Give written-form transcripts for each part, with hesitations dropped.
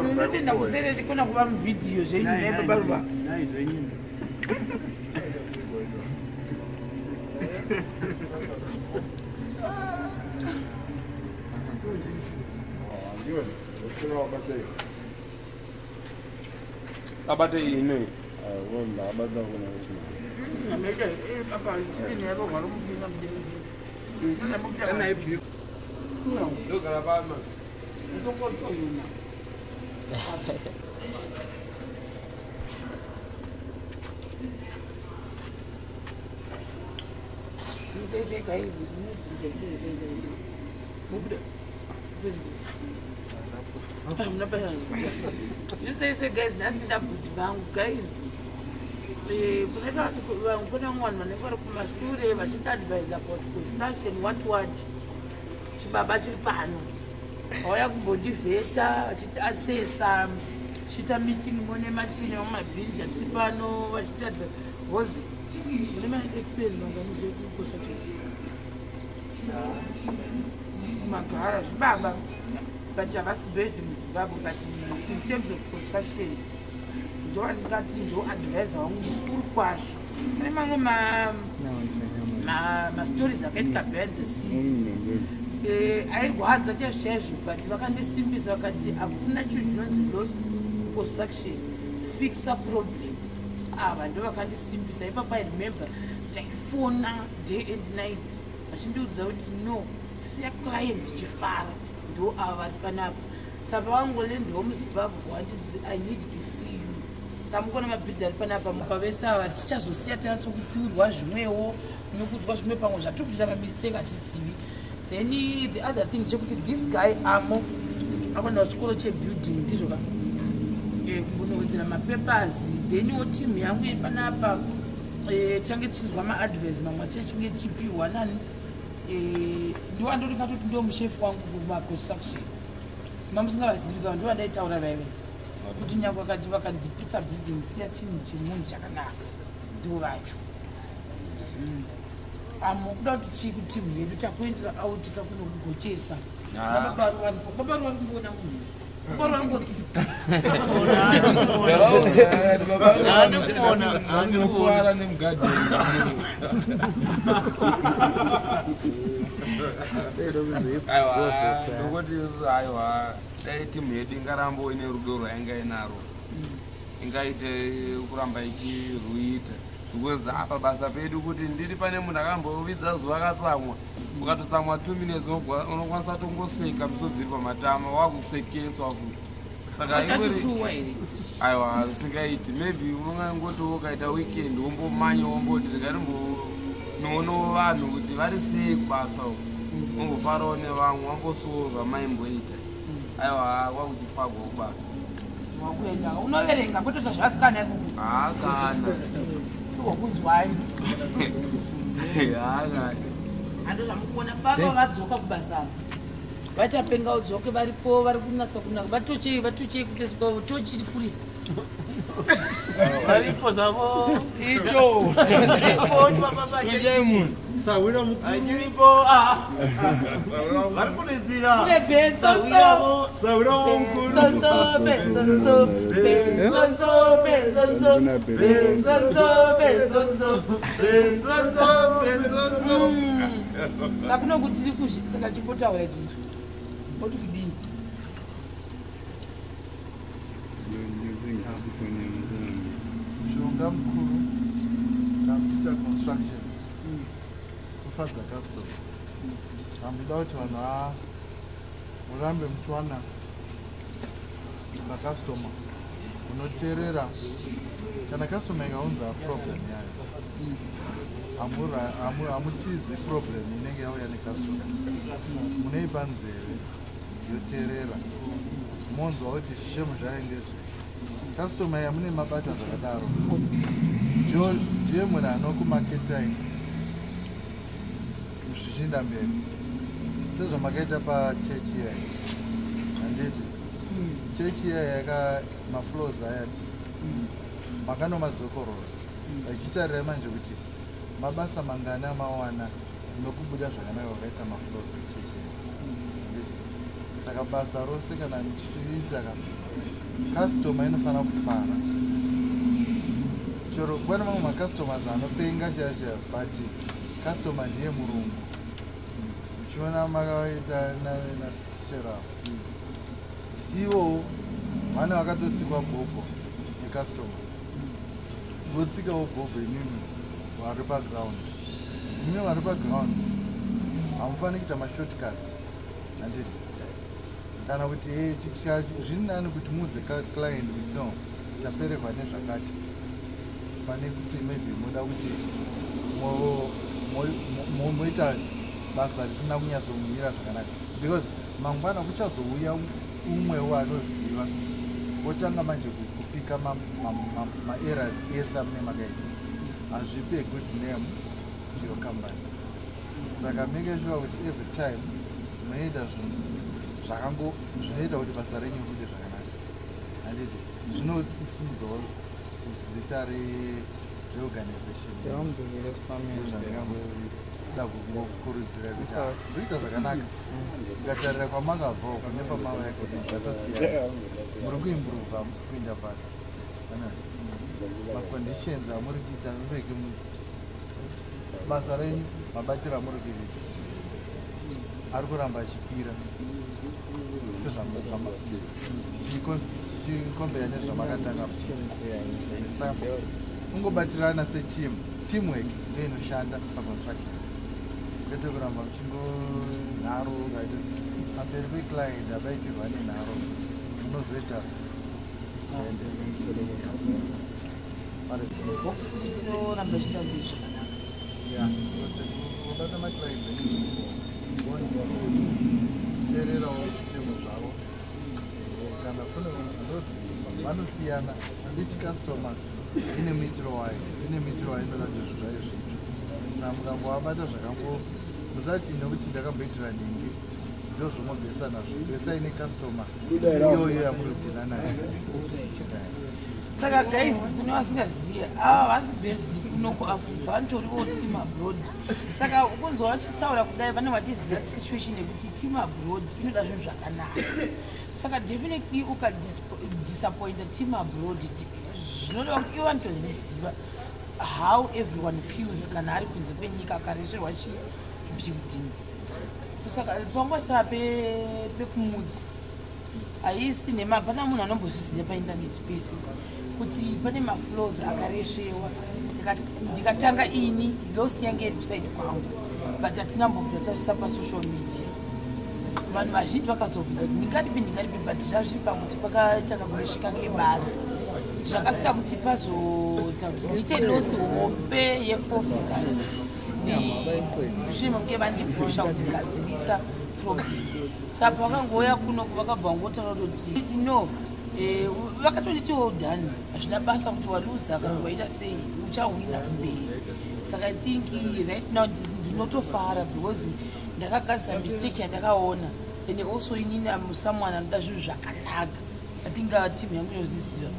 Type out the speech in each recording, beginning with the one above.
Ndinotenda kusere tikona kuva muvhidhiyo zvenyu nhai baba Ruva. Abate ine. Ndogara pama. Say, guys, you say, say, guys, nhasi ndina bhuti vangu, guys. Kunoita kuti kune vamwe vanhu vanenge vari kumashure vachitiadvise about construction, what what. Chibaba chiri pano vauya kumbondivheta vachiti asesa, chiita meeting mone machine vamabhindi atiri pano vachiti advise because mune maexperience mangani zvekuconstruction magara zvibaba, but havasi based muZimbabwe, but in terms of construction ndo andingati ndo advisor wangu mukuru kwazvo. Pane mamwe mastories akaitika behind the scenes airwadza chaizvo chaizvo, but vakandisimbisa vakati hakuna chinhu chinonzi loss construction, fixa problem. Ava ndo vakandisimbisa ipapa. I remember ndaifona day and night vachindiudza kuti no, siya client ichifara. Ndo ava vari panapa, saka vangolendiwo muZimbabwe wandidzi, "I need to see you." Samukona mabhidhi ari panapa pavese ava, tichazosiya tanyatsokutsiurwa zvimwewo nokudzwa zvimwe, pamwe zvatiri kutoita mamistake hatisivi. Then the other thing chekuti this guy amo akuenda kuchikoro chebuilding, ndizvo ka, kumbonowedzera mapapers. Then wo team yangu iri panapa, tichange tichinzwa maadvice mamwe achechinge chipiwa nani. Ndiwandori ngatoti ndo mushefu wangu kumaconstruction, mamusingavazivi ka, ndo vandaitaura vaive kuti nyange vakati vakandiputsa building, siya chinhu chemunhu chakanaka, ndo vacho. Amo kuda kuti chii kutimu yedu takuendera out kakunokugochesa. Baba Ruva kumboona munhu, baba Ruva ngotsika. Anokuwara nemugadheni. Aiwa, nokuti isusu, aiwa, dai timu yedu ingarambo ine rudo rwainga inaro, ingaite kuramba ichiruita, because apa basa pedu kuti ndiri pane munhu akambovidza zuva akatsamwa, ukatotsamwa 2 minutes unokwanisa tongoseka misodzi iri pamatama, wakusekeswa futi. Saka Uchatisuwa here? Aiwa, zvisingaiti. Maybe unongangoti ukaita weekend wombomanya, womboti ndikarimbonoona vanhu kuti vari sei kubasa uku, wombofarawo nevamwe, wambosuwo zvamaimboita. Aiwa, wakuchifagwa kubasa. Wakuenda unoverenga kwetoita zvasikana ikoko. Haakana. Wakunzwai. Haakana. Hando zvamukuona baba vadzoka kubasa, vachapenga udzoke, varipo vari kunatsa kunaka, vatochei vatochei kufacebook, tochiri kuri. Varipo zvavo. Icho. Tonjai munhu. Sawira mukuru. Achiripo, vari kuridzira. Kune betsotso. Sawira mukuru. Betsotso, betsotso, betsotso, betsotso, betsotso, betsotso. Benzonzo, benzonzo. Saka kunokuti tiri kuzvi, saka chipotaura chinhu oti kudini? Mushonga mukuru kana muchiita construction kufadza customer. Hamuda kuti vanhu murambe muchiwana macustomer, munoteerera. Kana customer ikaunza problem yayo, hamutizi problem inenge yauya necustomer, munoipa nzeve yoteerera, monzwa kuti zvishemo zvayo ndezvei. Customer yamune mabata zvakadaro ndiye munhu anokumaketai zvichienda mberi, sezvamakaita pachechi iyai. Handiti chechi iya yaka mafloors ayati makanomadzokorora, vachitarira manje kuti mabasa mangani amawana nokubuda zvakanaka kwakaita mafloors echechi. Handiti saka basa rose kana ndichiita ka, customer inofanira kufara. Chero kwane mamwe macustomers anopenga chaiyo chaiyo, but customer ndiye murungu. Uchiona makaita nasishero avo, ivowo vane vakatotsikwa bhobho necustomer, votsikawo bhobho. Imimi vari paground, imimi vari paground, hamufaniri kuita mashortcuts, handiti? Kana kuti zviri nani kuti muudze client kuti no, tapererwa nezvakati, pane kuti maybe muda kuti moita basa risina kunyatsomira zvakanaka, because mangwana kuchazouya umwewo anoziva, otanga manje kupika maerrors ese amune makaita. Hazvipi a good name to your company. Saka make sure kuti every time munoita zvinhu zvakango zvinoita kuti basa renyu ribude zvakanaka, handiti? Zvinosimudzawo zita reorganization. Zvandingangoda kungokurudzira kuti kuita zvakanaka. Ukatarira kwamakabva uko nepamava yako zvatosiyana. Muri kuimprova, hamusi kuenda pasi. Maconditions amuri kuita mupfeke basa renyu, mabatiro amuri kuita ari kuramba achikwira tichicompare nezvamakatanga. Saka kungobatirana seteam, teamwork ndo inoshanda paconstruction, kwete kuramba muchingonharo. Kaita pamberi peclient hapaitirwa nenharo, munozoita. Hopefully tinoramba ichienda mberi zvakanaka. Kubata maclient, teererawo zvitemo zvavo. Kana kune ndodzi vanosiyana, each customer ine muitiro wayo, ine muitiro wayo inoda kuti zvinhu zvayo zviitwe. Saka mukangovabata zvakango, musati nekuti ndakamboitira nhingi ndozvomobhesa nazvo. Besai necustomer iyoyo yamuri kudhila nayo. Saka guys, kune vasingaziva, ava vasi based kuno kuAfrica, vanotoriwo team abroad. Saka ukunzwa vachitaura kudai, vanenge vachiziva situation yekuti team abroad inoda zvinhu zvakanaka. Saka definitely ukadisappointa team abroad, zvinoreva kuti ivo vanotozviziva how everyone feels kana ari kunze kwenyika akaresverwa chibuilding. Saka pangwatara pekumudzi haisi nhema, hapana munhu anombozviziva painternet pese kuti pane mafloors akaresvewa. Ndikatanga ini, loss yange iri kuside kwangu, but hatina mbobvira tasvisa pasocial media. Vanhu vazhinji vakazobvunza kuti ndingaripi, ndingaripi, but zvazviri pakuti pakaita kakuresveka kebasa zvakasika kuti pazoita kuti ndiite loss hombe yefour figures, mushure mekunge vandipusha kuti gadzirisa problem. Saka pavakangouya kuno, vakabva vangotaura kuti no, vakatonditi well done, hazvina basa kuti waluza kana waita sei, uchahwina kumberi. Saka I think right now ndinotofara because ndakagadzisa mistake yandakaona, and also inini am someone anoda zvinhu zvakanaka. I think team yangu inozviziva.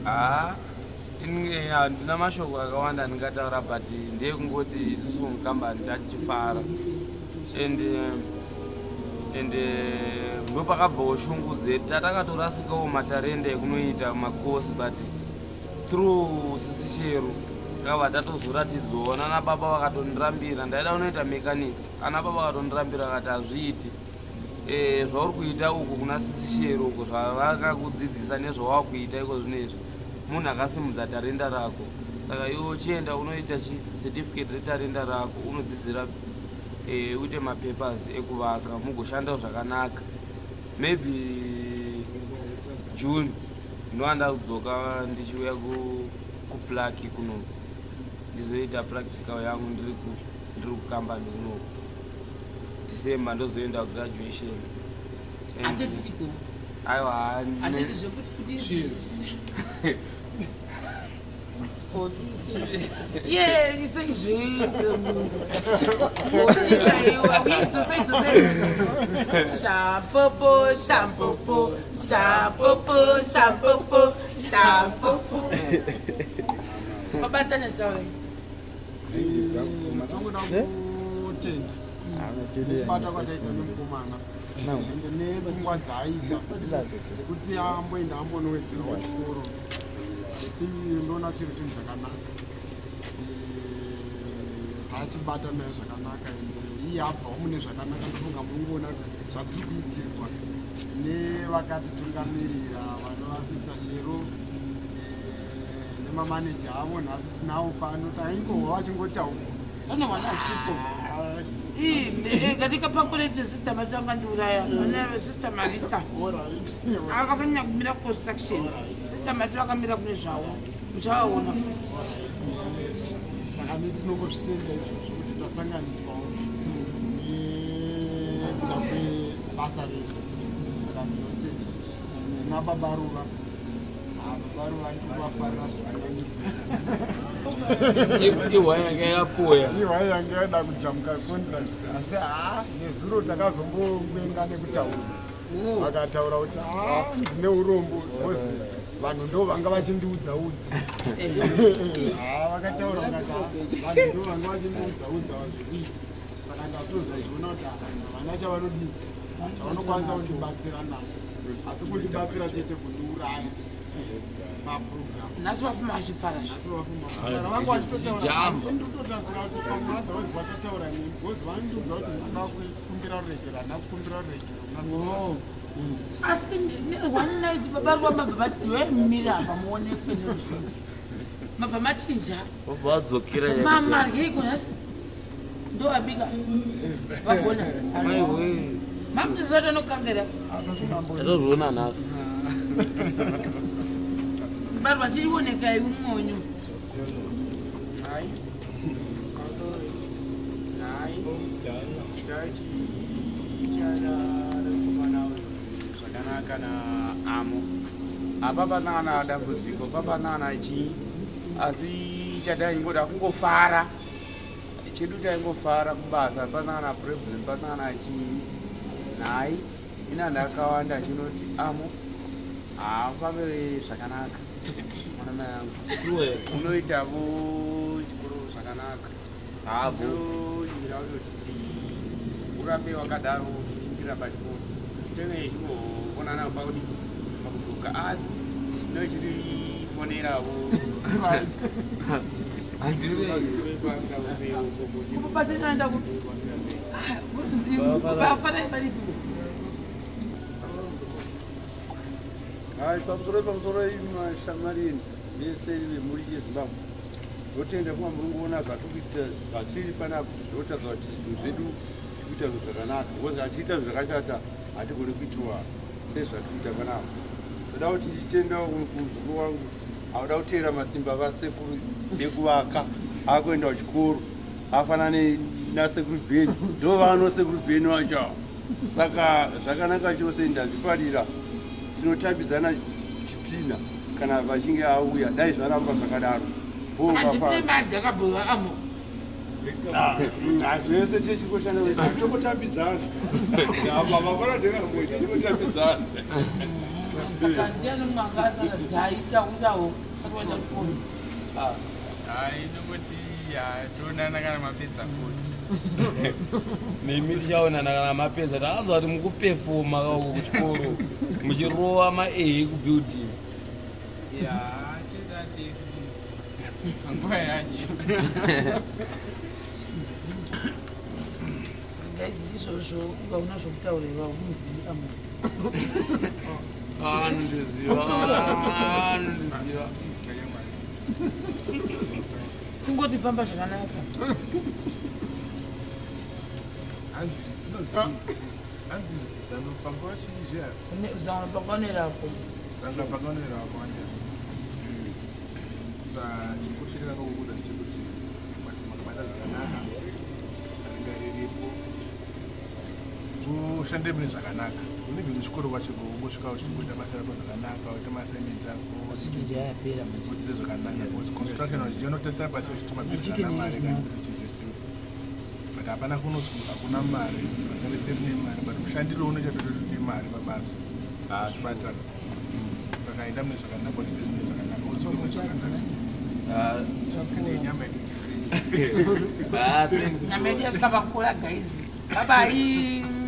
Ha, ini handina mashoko akawanda andingataura, but ndeyekungoti isusu mukambani tatichifara and ndopakabvawo shungu dzedu. Tatakatorasikawo matarenda ekunoita makosi, but through Sisi Shero takabva tatozoratidzwawo nana baba. Vakatondirambira, ndaida kunoita mechanics, ana baba vakatondirambira, vakati hazviiti. Zvauri kuita uku kuna Sisi Shero uku, zvavakakudzidzisa nezvawakuita iko zvinezvi, munhu akasimudza tarenda rako. Saka iwe uchienda unoita chicertificate retarenda rako, unodzidzira uite mapapers ekuvaka, mugoshandawo zvakanaka. Maybe June ndinoanda kudzoka ndichiuya kuplaki kunoku, ndizoita practical yangu ndiri kukambani kunoku. December ndozoenda kugraduation. Atetiko. Aiwa. Ateti zvekuti kuti Cheers. ye iseizve. Shampopo, shampopo, shampopo, shampopo, shampopo. Babatanya taure. Tongoda kutenda kubata kwataita nemukomana ende nepfungwa dzaaita dzekuti amboenda ambonowedzerawo chikoro. I think ndoona chiri chinhu chakanaka, tachibata naye zvakanaka ende iye abvawo mune zvakanaka. Ndofunga mungoona kuti zvatiri kuitirwa nevakatitungamirira vanova Sister Shero nemamaneja avo nhasi tinawo pano, taingohwa vachingotaura. Pane mwana asipo. Katika pakureti Sister Marita vakandiuraya. Pane Sister Marita ava vakanyanya kumira construction. Sister Marita vakamira kune zvavo, muchavaona futi. Saka tinongozvitenda izvozvo kuti tasanganiswawo nekuda kwebasa redu. Saka ndinotenda tina Baba Ruva. Baba Ruva ndikuvafarira zvakanyanyisa. Ihwai yanga yakapoya. Ihwai yanga yada kujamuka contract, asi haa, nezuro takazombongwenga nekutaura, vakataura kuti haa, ndine urombo because vanhu ndo vanga vachindiudzaudza. Haa, vakataura vakati vanhu ndo vanga vachindiudzaudza vazvekuita, saka ndatozozviona kuti havana chavanodii, chavanokwanisa kundibatsira nacho, asi kundibatsira chete kundiuraya paprogram. Nhasi vafuma vachifara. Nhasi vafuma vanga vachitotaura, nditotarisira kuti pamwe otherwise vachataura neni because vandiudza kuti ndinoda kukumbira ruregero, handina kukumbira ruregero. Asi one night Baba Ruva mabva vati wemira apa muonekwe neruzhinji, mabva machinja. Vabva vadzokera. Mamaryeiko nhasi? Ndovabika vagona. Mamuziva kuti anokangera. Tazozviona nhasi. Barwa chirionekai umwe wenyu. Hai, hai, tachishanda nemukomana uyu zvakanaka naamo. Hapapana kana dambudziko, papana chii, asi chataingoda kungofara chedu, taingofara kubasa, hapana kana problem, pasina kana chii. Nhai, ina ndakawanda chinoti amo haafambe zvakanaka. Mwana mai angu, unoitavo chikoro zvakanaka, ndochira kutoti urambe wakadaro uchipindira pachikoro, tenge ichingoonana pakudi pakudzoka, asi nochirifonerawo. Kubatanaenda vafanai varipo. Hai, pamusoro mashamareni vese vemhuri yeZimbabwe, ndotenda kuma muri kuona zvatiri zvatiri panapa, zvinotaridza kuti zvinhu zvedu tikuita zvinhu zvakanaka, because achiita zvinhu zvakashata hatigoni kuitiwa sezvatiri kuita panapa. Ndoda kuti ndichitendawo kumuzukuru wangu auda kuteera matsimba vasekuru ekuvaka, akuenda kuchikoro, afanane nasekuru Bheni, ndo vano sekuru Bheni vacho. Saka zvakanaka chose, ndazvifarira. Tinotambidzana chitina kana vachinge auya, dai zvaramba zvakadaro. Handine madhakabhuva amo. Zvese techingoshanda tokotambidzana, vapana dhakaboita, tokotambidzana. Saka ndiani mumwe anga asara dhaitaurawo sati waenda kuchikoro? Hai, nokuti toonana kana mapedza kosi. Nemi tichaonana kana mapedza. Takanzwa kuti mukupefoma kauko kuchikoro muchirova maehe kubuilding. Ya, chetatesi nguva yacho. Guys, ndizvozvo. Ukaona zvokutaura iva umuzivi amo. Anondiziva, anondiziva. Kungoti famba zvakanaka. Hanzi zano panguva chii? Zano pangaonerako. Zano pangaonerako. Chikuru chendingangokuudza ndechekuti basa makabata zvakanaka, ringa riripo, ushande mune zvakanaka. Unenge muchikoro kwacho ungosvika uchingoita basa rako zvakanaka, uita maassignments ako. Isusu jayapera manje. Udzidze zvakanaka because construction vazhinji vanotasira pasi vachiti Chicken mabhirana mari is kana chii, but hapana kunozi hakuna mari, basa rese rine mari, but mushandiro unochatoita kuti mari pabasa zvibatana. Saka enda mune zvakanaka, udze mune zvakanaka, udzoke mune zvakanaka. Nenyama yedu. Ah, thanks, Nyama bro. yedu yasvika pakukura, guys. Babai.